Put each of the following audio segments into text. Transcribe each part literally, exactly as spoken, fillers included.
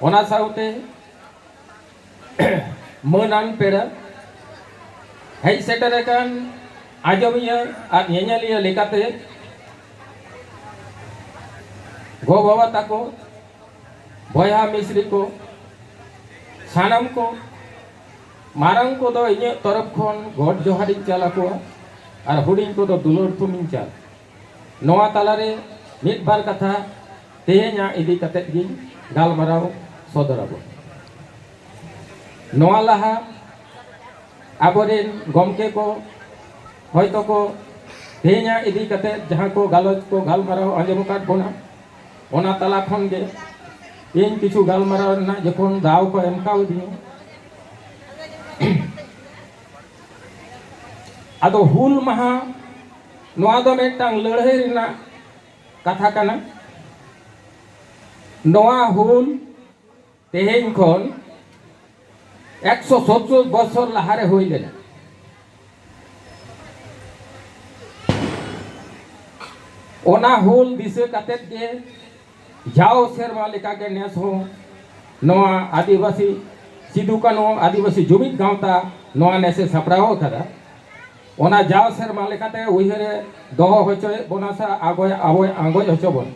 ᱚᱱᱟ ᱥᱟᱶᱛᱮ ᱢᱟᱹᱱᱟᱱ ᱯᱮᱲᱟ, ᱦᱮᱡ ᱥᱮᱴᱮᱨ ᱟᱠᱟᱱ ᱟᱸᱡᱚᱢᱤᱭᱟᱹ ᱟᱨ ᱧᱮᱧᱮᱞᱤᱭᱟᱹ ᱞᱮᱠᱟᱛᱮ ᱜᱚ ᱵᱟᱵᱟ ᱛᱟᱠᱚ, ᱵᱚᱭᱦᱟ ᱢᱤᱥᱨᱤ ᱠᱚ, ᱥᱟᱱᱟᱢ ᱠᱚ, ᱢᱟᱨᱟᱝ ᱠᱚᱫᱚ ᱤᱧᱟᱹᱜ ᱛᱚᱨᱚᱯ ᱠᱷᱚᱱ ᱜᱚᱰ ᱡᱚᱦᱟᱨᱤᱧ ᱪᱟᱞ ᱟᱠᱚᱣᱟ ᱟᱨ ᱦᱩᱰᱤᱧ ᱠᱚᱫᱚ ᱫᱩᱞᱟᱹᱲ ᱛᱷᱩᱢᱤᱧ ᱪᱟᱞ᱾ ᱱᱚᱣᱟ ᱛᱟᱞᱟᱨᱮ ᱢᱤᱫ ᱵᱟᱨ ᱠᱟᱛᱷᱟ ᱛᱮᱦᱮᱧᱟᱜ ᱤᱫᱤ ᱠᱟᱛᱮᱫ ᱜᱤᱧ ᱜᱟᱞᱢᱟᱨᱟᱣ ᱥᱚᱫᱚᱨ ᱟᱵᱚᱱ᱾ ᱱᱚᱣᱟ ᱞᱟᱦᱟ ᱟᱵᱚᱨᱮᱱ ᱜᱚᱢᱠᱮ ᱠᱚ ᱦᱚᱭᱛᱚ ᱠᱚ ᱛᱮᱦᱮᱧᱟᱜ ᱤᱫᱤ ᱠᱟᱛᱮᱫ ᱡᱟᱦᱟᱸ ᱠᱚ ᱜᱟᱞᱚᱪ ᱠᱚ ᱜᱟᱞᱢᱟᱨᱟᱣ ᱟᱸᱡᱚᱢ ᱟᱠᱟᱫ ᱵᱚᱱᱟ, ᱚᱱᱟ ᱛᱟᱞᱟ ᱠᱷᱚᱱ ᱜᱮ ᱤᱧ ᱠᱤᱪᱷᱩ ᱜᱟᱞᱢᱟᱨᱟᱣ ᱨᱮᱱᱟᱜ ᱡᱚᱠᱷᱚᱱ ᱫᱟᱣ ᱠᱚ ᱮᱢ ᱠᱟᱣᱫᱤᱧᱟ, ᱟᱫᱚ ᱦᱩᱞ ᱢᱟᱦᱟ, ᱱᱚᱣᱟ ᱫᱚ ᱢᱤᱫᱴᱟᱝ ᱞᱟᱹᱲᱦᱟᱹᱭ ᱨᱮᱱᱟᱜ ᱠᱟᱛᱷᱟ ᱠᱟᱱᱟ᱾ ᱱᱚᱣᱟ ᱦᱩᱞ ᱛᱮᱦᱮᱧ ᱠᱷᱚᱱ ᱮᱠᱥᱚ ᱥᱚᱛᱛᱚᱨ ᱵᱚᱪᱷᱚᱨ ᱞᱟᱦᱟᱨᱮ ᱦᱩᱭ ᱞᱮᱱᱟ᱾ ᱚᱱᱟ ᱦᱩᱞ ᱫᱤᱥᱟᱹ ᱠᱟᱛᱮᱫ ᱜᱮ ᱡᱟᱣ ᱥᱮᱨᱢᱟ ᱞᱮᱠᱟᱜᱮ ᱱᱮᱥ ᱦᱚᱸ ᱱᱚᱣᱟ ᱟᱹᱫᱤᱵᱟᱹᱥᱤ ᱥᱤᱫᱩ ᱠᱟᱹᱱᱦᱩ ᱟᱹᱫᱤᱵᱟᱹᱥᱤ ᱡᱩᱢᱤᱫ ᱜᱟᱶᱛᱟ ᱱᱚᱣᱟ ᱱᱮᱥᱮ ᱥᱟᱯᱲᱟᱣ ᱟᱠᱟᱫᱟ᱾ ᱚᱱᱟ ᱡᱟᱣ ᱥᱮᱨᱢᱟ ᱞᱮᱠᱟᱛᱮ ᱩᱭᱦᱟᱹᱨᱮ ᱫᱚᱦᱚ ᱦᱚᱪᱚᱭᱮᱫ ᱵᱚᱱᱟ ᱥᱮ ᱟᱵᱚᱭ ᱟᱵᱚᱭ ᱟᱸᱜᱚᱪ ᱦᱚᱪᱚ ᱵᱚᱱ᱾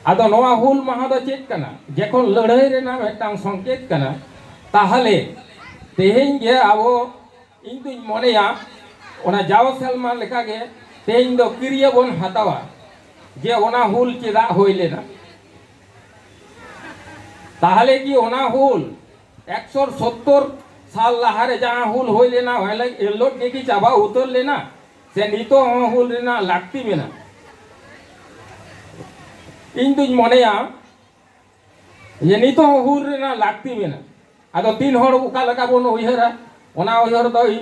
ᱟᱫᱚ ᱱᱚᱣᱟ ᱦᱩᱞ ᱢᱟᱦᱟ ᱫᱚ ᱪᱮᱫ ᱠᱟᱱᱟ? ᱡᱮᱠᱷᱚᱱ ᱞᱟᱹᱲᱦᱟᱹᱭ ᱨᱮᱱᱟᱜ ᱢᱤᱫᱴᱟᱝ ᱥᱚᱝᱠᱮᱛ ᱠᱟᱱᱟ, ᱛᱟᱦᱚᱞᱮ ᱛᱮᱦᱮᱧ ᱜᱮ ᱟᱵᱚ, ᱤᱧ ᱫᱩᱧ ᱢᱚᱱᱮᱭᱟ, ᱚᱱᱟ ᱡᱟᱣ ᱥᱮᱨᱢᱟ ᱞᱮᱠᱟᱜᱮ ᱛᱮᱦᱮᱧ ᱫᱚ ᱠᱤᱨᱭᱟᱹ ᱵᱚᱱ ᱦᱟᱛᱟᱣᱟ ᱡᱮ ᱚᱱᱟ ᱦᱩᱞ ᱪᱮᱫᱟᱜ ᱦᱩᱭ ᱞᱮᱱᱟ᱾ ᱛᱟᱦᱚᱞᱮ ᱠᱤ ᱚᱱᱟ ᱦᱩᱞ ᱮᱠᱥᱚ ᱥᱚᱛᱛᱚᱨ ᱥᱟᱞ ᱞᱟᱦᱟᱨᱮ ᱡᱟᱦᱟᱸ ᱦᱩᱞ ᱦᱩᱭ ᱞᱮᱱᱟ, ᱮᱱᱦᱤᱞᱳᱜ ᱜᱮ ᱠᱤ ᱪᱟᱵᱟ ᱩᱛᱟᱹᱨ ᱞᱮᱱᱟ? ᱥᱮ ᱱᱤᱛᱚᱜ ᱦᱚᱸ ᱦᱩᱞ ᱨᱮᱱᱟᱜ ᱞᱟᱹᱠᱛᱤ ᱢᱮᱱᱟᱜᱼᱟ? ᱤᱧ ᱫᱩᱧ ᱢᱚᱱᱮᱭᱟ ᱡᱮ ᱱᱤᱛᱚᱜ ᱦᱚᱸ ᱦᱩᱞ ᱨᱮᱱᱟᱜ ᱞᱟᱹᱠᱛᱤ ᱢᱮᱱᱟᱜᱼᱟ᱾ ᱟᱫᱚ ᱛᱤᱱ ᱦᱚᱲ ᱚᱠᱟ ᱞᱮᱠᱟ ᱵᱚᱱ ᱩᱭᱦᱟᱹᱨᱟ, ᱚᱱᱟ ᱩᱭᱦᱟᱹᱨ ᱫᱚ ᱤᱧ